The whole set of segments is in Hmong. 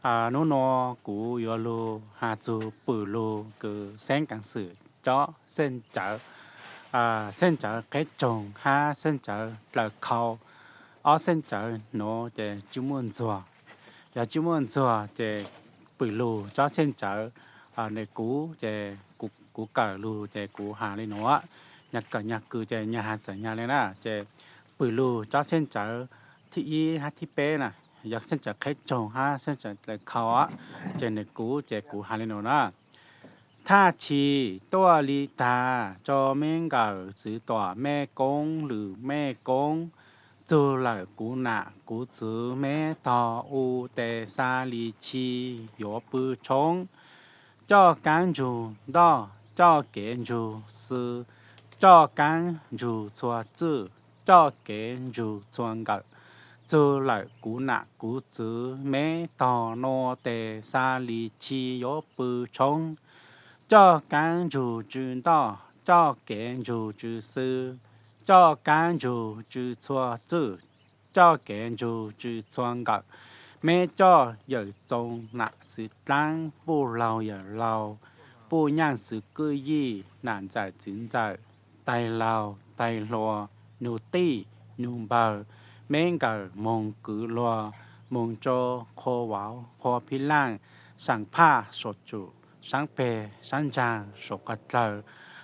Hnub no kuv yuav lug has txug pwm lug kws xeeb kav xwm cob xeej tsawv, xeej tsawv qheb tsoog hab xeej tsawv dlaws khau. Ob xeej tsawv nuav ces tsi muaj ntxuag. Yog tsi muaj ntxuag ces pwm lug cob xeej tsawv, nws kuv ces kuv kawm lug ces kuv has le nuav. Nyag kawm nyag kws ces nyag has txawm nyag le na. Ces pwm lug cob xeej tsawv thib ib hab thib peb na, yog xeej tsawv qheb tsoog hab xeej tsawv dlaws khau, ces nws kuv ces kuv has le nuav na. Thaj chim tuaj li tag, tso meb nkawm txwv tom mej koob lwm mej koob. Txug lawm kuv nam kuv txwv, meb tog u tes xa li chi yuav pw tshoob. Coj kaab ntsug ntoj, coj kev ntsug xwb, coj kaab ntsug txhua txwj, coj kev ntsug txhua nkawm. Txug lawm kuv nam kuv txwv, meb tog nua tes xa li chi yuav pw tshoob. Coj kaab ntsug tsw ntoj, coj kev ntsug tsw xwb, coj kaab ntsug tsw txhua txwj, coj kev ntsug tsw txhua nkawm. Meb coj yawm txoo nam xwv dlaab, puj laug yawm laug, puj nyaaj xwv kwj yij, nam ntxawm txiv ntxawm, tais laug tais hluas, nus tij nus npawg, meb nkawm moog kwv luag, moog tsua qhua vauv qhua phij laaj, saam phaj saum tsum, saab peg saab ntsaag saum qhov dlawg,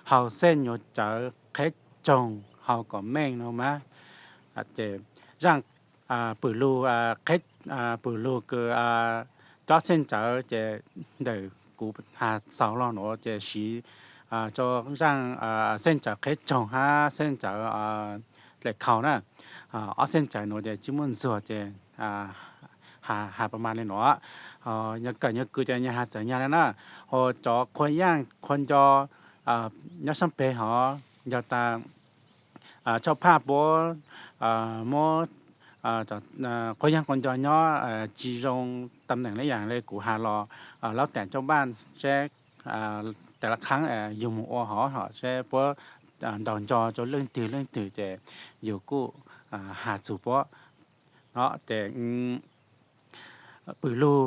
haus xeej yuav tsawv qheb tsoog haus kom meej no mas. Ces zaaj pwm lug, pwm lug kws cob xeej tsawv ces ntawm kuv has xaus lug nuav ces siv rua zaaj xeej tsawv qheb tsoog hab xeej tsawv dlaws khau na. Ob xeej tsawv nuav ces tsi muaj ntxuag ces has pas mas le nuav. Nyag kawm nyag kws ces nyag has txawm nyag le na. Ho cov qhua yaaj qhua nco nyob saab peg hov yog tas tshaj phaj puab muab qhua yaaj qhua nco nyob tsi zoo tam neem le yaam le kuv has los, laub taam coj npaaj seb tas laj qhaab yug moog ua hov hom seb puab ntaus nco rua leej twg leej twg ces yug kuj has txug puab. No ces pwm lug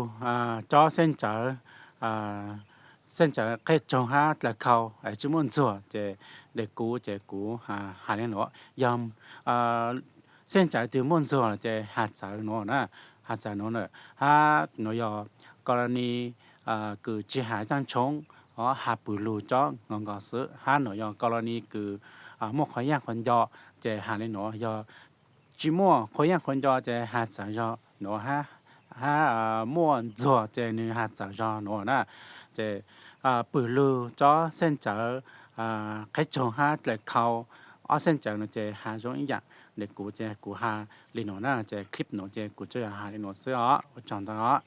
cob xeej tsawv, xeej tsawv qheb tsoog hab dlaws khau tsi muaj ntxuag ces le kuv ces kuv has le nuav. Yog xeej tsawv twg muaj ntxuag ces has txawv nuav na, has txawv nuav na. Hab nuav yog kos los ni kws tsi has yaaj tshoob, has pwm lug cob nkaus nkaus xwb. Hab nuav yog kos los ni kws muaj qhua yaaj qhua nco ces has le nuav. Yog tsi muaj qhua yaaj qhua nco ces has txawv zog nuav, hab muaj ntxuag ces nwg has txawv zog nuav na. Ces pwm lug cob xeej tsawv qheb tsoog hab dlaws khau, ob xeej tsawv nuav ces has zoo ib yaam le kuv ces kuv has le nuav na. Ces clip nuav ces kuv tsuas yog has le nuav xwb os. Ua tsaug ntau os.